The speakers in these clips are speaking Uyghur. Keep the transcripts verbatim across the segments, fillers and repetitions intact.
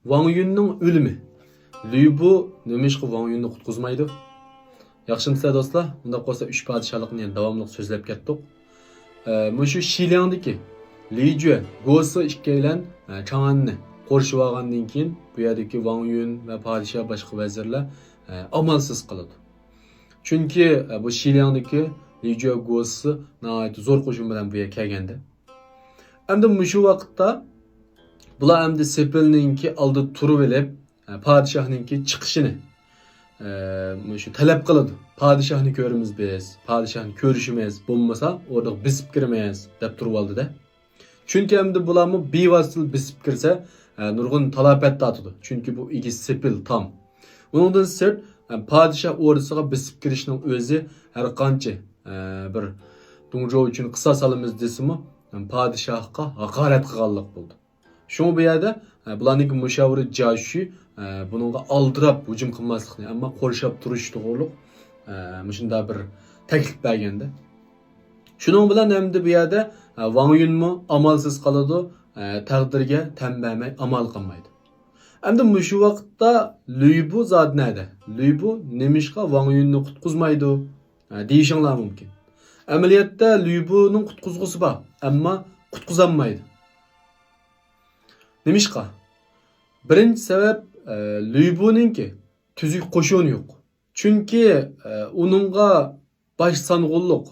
ۋاڭ يۈننىڭ ئۆلۈمى. لۈي بۇ نېمىشقا ۋاڭ يۈننى قۇتقۇزمايدۇ؟ ياخشىمۇسىلەر دوستلار؟ ئۇنداق بولسا ئۈچ پادىشاھلىقنى يەنە داۋاملىق سۆزلەپ كەتتۇق. ئە، مۇشۇ شىلياڭدىكى لى جۈە، گو سى ئىككىيلەن، ئە، چاڭئەننى قورشىۋالغاندىن كېيىن، بۇ يەردىكى ۋاڭ يۈن ۋە پادىشاھ، باشقا ۋەزىرلەر، ئە، ئامالسىز قالىدۇ. چۈنكى، ئە، بۇ شىلياڭدىكى لى جۈە، گو سى ناھايىتى زور قوشۇن بىلەن بۇ يەرگە كەلگەندە. ئەمدى مۇشۇ ۋاقىتتا بۇلار ئەمدى سېپىلنىڭكى ئالدىدا تۇرۇۋېلىپ، ئە، پادىشاھنىڭكى چىقىشىنى، ئە، مۇشۇ تەلەپ قىلىدۇ. «پادىشاھنى كۆرىمىز بىز، پادىشاھنى كۆرۈشىمىز، بولمىسا ئوردىغا بېسىپ كىرىمىز» دەپ تۇرۇۋالدى-دە. چۈنكى ئەمدى بۇلارمۇ بىۋاسىتە بېسىپ كىرسە، ئە، نۇرغۇن تالاپەت تارتىدۇ. چۈنكى بۇ ئىگىسى سېپىل، تام. ئۇنىڭدىن سىرت، ئە، پادىشاھ ئوردىسىغا بېسىپ كىرىشنىڭ ئۆزى ھەر قانچە، ئە، بىر دۇڭجۇ ئۈچۈن قىساس ئالىمىز دېسىمۇ، پادىشاھقا ھاقارەت قىلغانلىق بولىدۇ. شۇڭا بۇ يەردە، ئە، بۇلارنىڭكى مۇشاۋىرى جيا شۈ، ئە، بۇنىڭغا ئالدىراپ ھۇجۇم قىلماسلىقنى، ئەمما قورشاپ تۇرۇش توغرۇلۇق، ئە، مۇشۇنداق بىر تەكلىپ بەرگەندە. شۇنىڭ بىلەن ئەمدى بۇ يەردە، ئە، ۋاڭ يۈنمۇ ئامالسىز قالىدۇ، ئە، تەقدىرگە تەن بەرمەي ئامال قالمايدۇ. ئەمدى مۇشۇ ۋاقىتتا لۈي بۇ زادى نەدە؟ لۈي بۇ نېمىشقا ۋاڭ يۈننى قۇتقۇزمايدۇ؟ ئە، دېيىشىڭلار مۇمكىن. ئەمەلىيەتتە لۈي بۇنىڭ قۇتقۇزغۇسى بار، ئەمما قۇتقۇزالمايدۇ. نېمىشقا؟ بىرىنچى سەۋەب، ئە، لۈي بۇنىڭكى تۈزۈك قوشۇنى يوق. چۈنكى، ئە، ئۇنىڭغا باش سانغۇنلۇق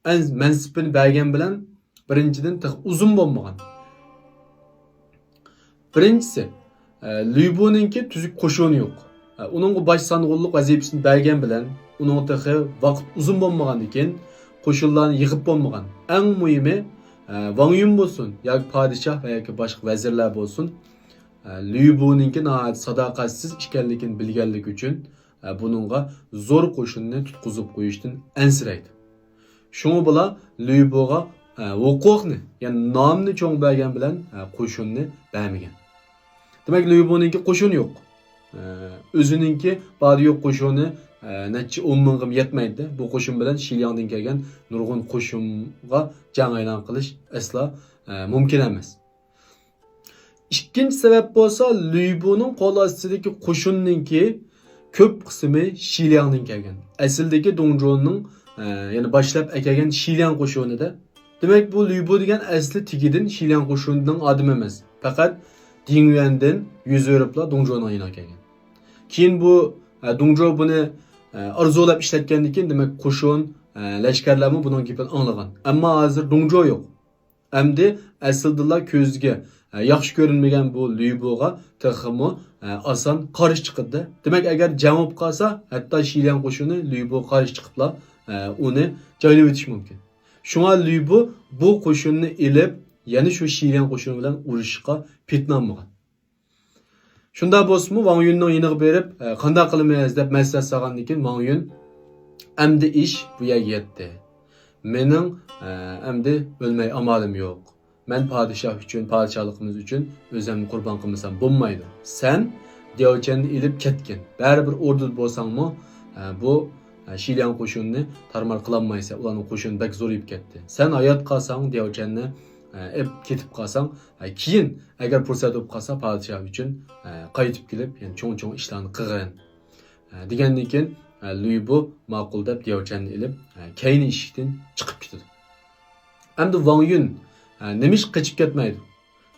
ئەن-، مەنسىپىنى بەرگەن بىلەن، بىرىنچىدىن، تېخى ئۇزۇن بولمىغان. بىرىنچىسى، ئە، لۈي بۇنىڭكى تۈزۈك قوشۇنى يوق. ئە، ئۇنىڭغا باش سانغۇنلۇق ۋەزىپىسىنى بەرگەن بىلەن، ئۇنىڭغا تېخى ۋاقىت ئۇزۇن بولمىغاندىكىن، قوشۇنلارنى يىغىپ بولمىغان. ئەڭ مۇھىمى، ئە، ۋاڭ يۈن بولسۇن ياكى پادىشاھ ۋە ياكى باشقا ۋەزىرلەر بولسۇن، ئە، لۈي بۇنىڭكى ناھايىتى ساداقەتسىز ئىكەنلىكىنى بىلگەنلىكى ئۈچۈن، ئە، بۇنىڭغا زور قوشۇننى تۇتقۇزۇپ قويۇشتىن ئەنسىرەيدۇ. شۇڭا بۇلار لۈي بۇغا، ئە، ھوقۇقنى، يەنى نامنى چوڭ بەرگەن بىلەن، ئە، قوشۇننى بەرمىگەن. دېمەك، لۈي بۇنىڭكى قوشۇنى يوق. ئە، ئۆزىنىڭكى بارى يوق قوشۇنى، ئە، نەچچە ئون مىڭغىمۇ يەتمەيدۇ. بۇ قوشۇن بىلەن شىلياڭدىن كەلگەن نۇرغۇن قوشۇنغا جەڭ ئەيلان قىلىش ئەسلا، ئە، مۇمكىن ئەمەس. ئىككىنچى سەۋەب بولسا، لۈي بۇنىڭ قول ئاستىدىكى قوشۇننىڭكى كۆپ قىسمى شىلياڭدىن كەلگەن. ئەسلىدىكى دۇڭجۇنىڭ، ئە، يەنى باشلاپ ئەكەلگەن شىلياڭ قوشۇنىدا. دېمەك، بۇ لۈي بۇ دېگەن ئەسلى تېگىدىن شىلياڭ قوشۇنىنىڭ ئادىمى ئەمەس. پەقەت دىڭ يۈەندىن يۈز ئۆرۈپلا دۇڭجۇنىڭ يېنىغا كەلگەن. كېيىن بۇ، ئە، دۇڭجۇ بۇنى، ئە، ئارزۇلاپ ئىشلەتكەندىن كېيىن، دېمەك، قوشۇن، ئە، لەشكەرلەرمۇ بۇنىڭ گېپىنى ئاڭلىغان. ئەمما ھازىر دۇڭجۇ يوق. ئەمدى ئەسلىدىلا كۆزگە، ئە، ياخشى كۆرۈنمىگەن بۇ لۈي بۇغا تېخىمۇ، ئە، ئاسان قارشى چىقىدۇ. دېمەك، ئەگەر جەڭ بولۇپ قالسا، ھەتتا شىلياڭ قوشۇنى لۈي بۇغا قارشى چىقىپلا، ئە، ئۇنى جايلىۋېتىشى مۇمكىن. شۇڭا لۈي بۇ بۇ قوشۇننى ئېلىپ، يەنە شۇ شىلياڭ قوشۇنى بىلەن ئۇرۇشۇشقا پېتىنالمىغان. شۇنداق بولسىمۇ، ۋاڭ يۈننىڭ يېنىغا بېرىپ، ئە، قانداق قىلىمىز دەپ مەسلىھەت سالغاندىن كېيىن، ۋاڭ يۈن، ئەمدى ئىش بۇ يەرگە يەتتى. مېنىڭ، ئە، ئەمدى ئۆلمەي ئامالىم يوق. مەن پادىشاھ ئۈچۈن، پادىشاھلىقىمىز ئۈچۈن ئۆزۈمنى قۇربان قىلمىسام بولمايدۇ. سەن دياۋچەننى ئېلىپ كەتكىن. بەرىبىر ئوردىدا بولساڭمۇ، ئە، بۇ، ئە، شىلياڭ قوشۇنىنى تارمار قىلالمايسەن. ئۇلارنىڭ قوشۇنى بەك زورىيىپ كەتتى. سەن ھايات قالساڭ، دياۋچەننى، ئە، ئېلىپ كېتىپ قالساڭ، ئە، كېيىن ئەگەر پۇرسەت بولۇپ قالسا، پادىشاھ ئۈچۈن، ئە، قايتىپ كېلىپ، يەنە چوڭ-چوڭ ئىشلارنى قىلغىن. ئە، دېگەندىن كېيىن، ئە، لۈي بۇ ماقۇل دەپ دياۋچەننى ئېلىپ، ئە، كەينى ئىشىكتىن چىقىپ كېتىدۇ. ئەمدى ۋاڭ يۈن، ئە، نېمىشقا قېچىپ كەتمەيدۇ؟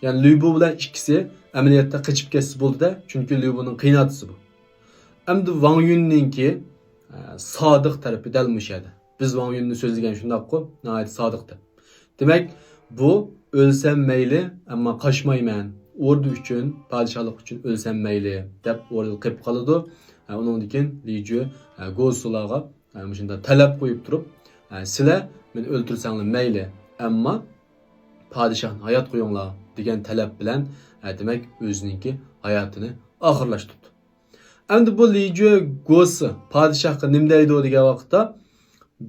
يەنى لۈي بۇ بىلەن ئىككىسى ئەمەلىيەتتە قېچىپ كەتسە بولدى-دە، چۈنكى لۈي بۇنىڭ قېيىنئاتىسى بۇ. ئەمدى ۋاڭ يۈننىڭكى، ئە، سادىق تەرىپى دەل مۇشۇ يەردە. بىز ۋاڭ يۈننى سۆزلىگەن شۇنداققۇ، ناھايىتى سادىق دەپ. دېمەك، بۇ «ئۆلسەم مەيلى، ئەمما قاچمايمەن. ئوردا ئۈچۈن، پادىشاھلىق ئۈچۈن ئۆلسەم مەيلى» دەپ ئوردىدا قېلىپ قالىدۇ. ئە، ئۇنىڭدىن كېيىن لى جۈە، ئە، گو سىلارغا، ئە، مۇشۇنداق تەلەپ قويۇپ تۇرۇپ، ئە، «سىلەر مېنى ئۆلتۈرسەڭلار مەيلى، ئەمما پادىشاھنى ھايات قويۇڭلار» دېگەن تەلەپ بىلەن، ئە، دېمەك، ئۆزىنىڭكى ھاياتىنى ئاخىرلاشتۇرىدۇ. ئەمدى بۇ لى جۈە گو سى پادىشاھقا نېمە دەيدۇ دېگەن ۋاقىتتا،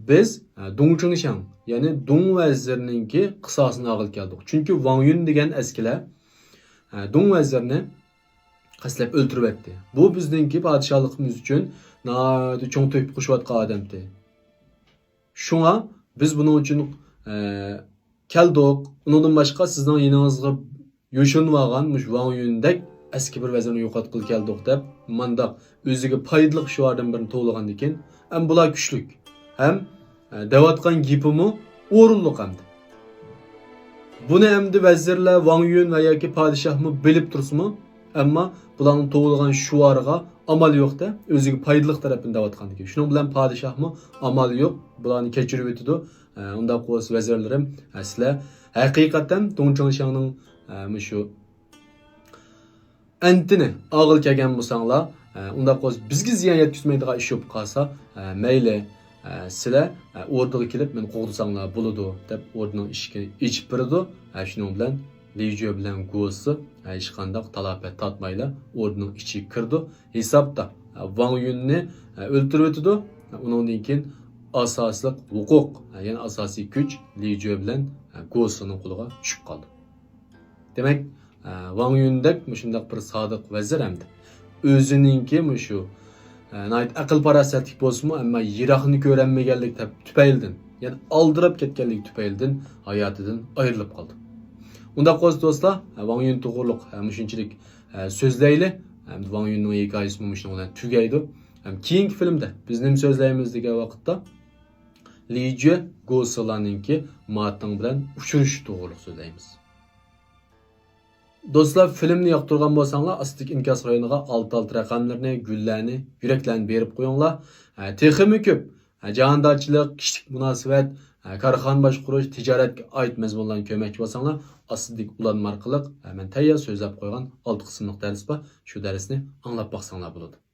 بىز، ئە، دۇڭ چىڭشەڭ، يەنى دۇڭ ۋەزىرىنىڭكى قىساسىنى ئالغىلى كەلدۇق. چۈنكى ۋاڭ يۈن دېگەن ئەسكىلەر، ئە، دۇڭ ۋەزىرىنى قەستلەپ ئۆلتۈرۈۋەتتى. بۇ بىزنىڭكى پادىشاھلىقىمىز ئۈچۈن ناھايىتى چوڭ تۆھپە قوشۇۋاتقان ئادەمتى. شۇڭا بىز بۇنىڭ ئۈچۈن، ئە، كەلدۇق. ئۇنىڭدىن باشقا سىزنىڭ يېنىڭىزغا يوشۇرۇنۇۋالغان مۇشۇ ۋاڭ يۈندەك ئەسكى بىر ۋەزىرنى يوقاتقىلى كەلدۇق دەپ، مانداق ئۆزىگە پايدىلىق شوئاردىن بىرنى توۋلىغاندىكىن، ئەم بۇلار كۈچلۈك. ھەم، ئە، دەۋاتقان گېپىمۇ ئورۇنلۇق ئەمدى. بۇنى ئەمدى ۋەزىرلەر، ۋاڭ يۈن ۋە ياكى پادىشاھمۇ بىلىپ تۇرسىمۇ، ئەمما بۇلارنىڭ توۋلىغان شوئارىغا ئامال يوق-دە، ئۆزىگە پايدىلىق تەرەپتىن دەۋاتقاندىكىن. شۇنىڭ بىلەن پادىشاھمۇ ئامال يوق، بۇلارنى كەچۈرۈۋېتىدۇ. ئە، ئۇنداق بولسا ۋەزىرلىرىم، ئە، سىلەر ھەقىقەتەن دۇڭ چىڭشياڭنىڭ، ئە، مۇشۇ ئەنتىنى ئاغىلى كەلگەن بولساڭلار، ئە، ئۇنداق بولسا بىزگە زىيان يەتكۈزمەيدىغان ئىش بولۇپ قالسا، ئە، مەيلى، ئە، سىلەر، ئە، ئوردىغا كېلىپ مېنى قوغدىساڭلار بولىدۇ، دەپ ئوردىنىڭ ئىشىكىنى ئېچىپ بېرىدۇ. ئە، شۇنىڭ بىلەن لى جۈە بىلەن گوسى، ئە، ھېچقانداق تالاپەت تارتمايلا ئوردىنىڭ ئىچىگە كىرىدۇ. ھېسابتا، ئە، ۋاڭ يۈننى، ئە، ئۆلتۈرۈۋېتىدۇ. ئە، ئۇنىڭدىن كېيىن ئاساسلىق ھوقۇق، ئە، يەنى ئاساسىي كۈچ لى جۈە بىلەن، ئە، گوسىنىڭ قولىغا چۈشۈپ قالىدۇ. دېمەك، ئە، ۋاڭ يۈندەك مۇشۇنداق بىر سادىق ۋەزىر ئەمدى ئۆزىنىڭكى مۇشۇ، ئە، ناھايىتى ئەقىل-پاراسەتلىك بولسىمۇ، ئەمما يىراقنى كۆرەلمىگەنلىك تەپ-، تۈپەيلىدىن، يەنى ئالدىراپ كەتكەنلىكى تۈپەيلىدىن ھاياتىدىن ئايرىلىپ قالدى. ئۇنداق بولسا دوستلار، ئە، ۋاڭ يۈن توغرۇلۇق، ئە، مۇشۇنچىلىك، ئە، سۆزلەيلى. ئەمدى ۋاڭ يۈننىڭ ھېكايىسىمۇ مۇشۇنىڭ بىلەن تۈگەيدۇ. ھەم كېيىنكى فىلىمدە بىز نېمە سۆزلەيمىز دېگەن ۋاقىتتا، لى جۈە گوسىلارنىڭكى ماتىڭ بىلەن ئۇچرىشىشى توغرۇلۇق سۆزلەيمىز. دوستلار، فىلىمنى ياقتۇرغان بولساڭلار، ئاستىدىكى ئىنكاس رايونىغا ئالتە ئالتە رەقەملىرىنى، گۈللەرنى، يۈرەكلەرنى بېرىپ قويۇڭلار. ھە، تېخىمۇ كۆپ، ھە، جاھاندارچىلىق، كىشىلىك مۇناسىۋەت، ھە، كارخانا باشقۇرۇش، تىجارەتكە ئائىت مەزمۇنلارنى كۆرمەكچى بولساڭلار، ئاستىدىكى ئۇلانما ئارقىلىق، ھە، مەن تەييار سۆزلەپ قويغان ئالتە قىسىملىق دەرس بار، شۇ دەرسنى ئاڭلاپ باقساڭلار بولىدۇ.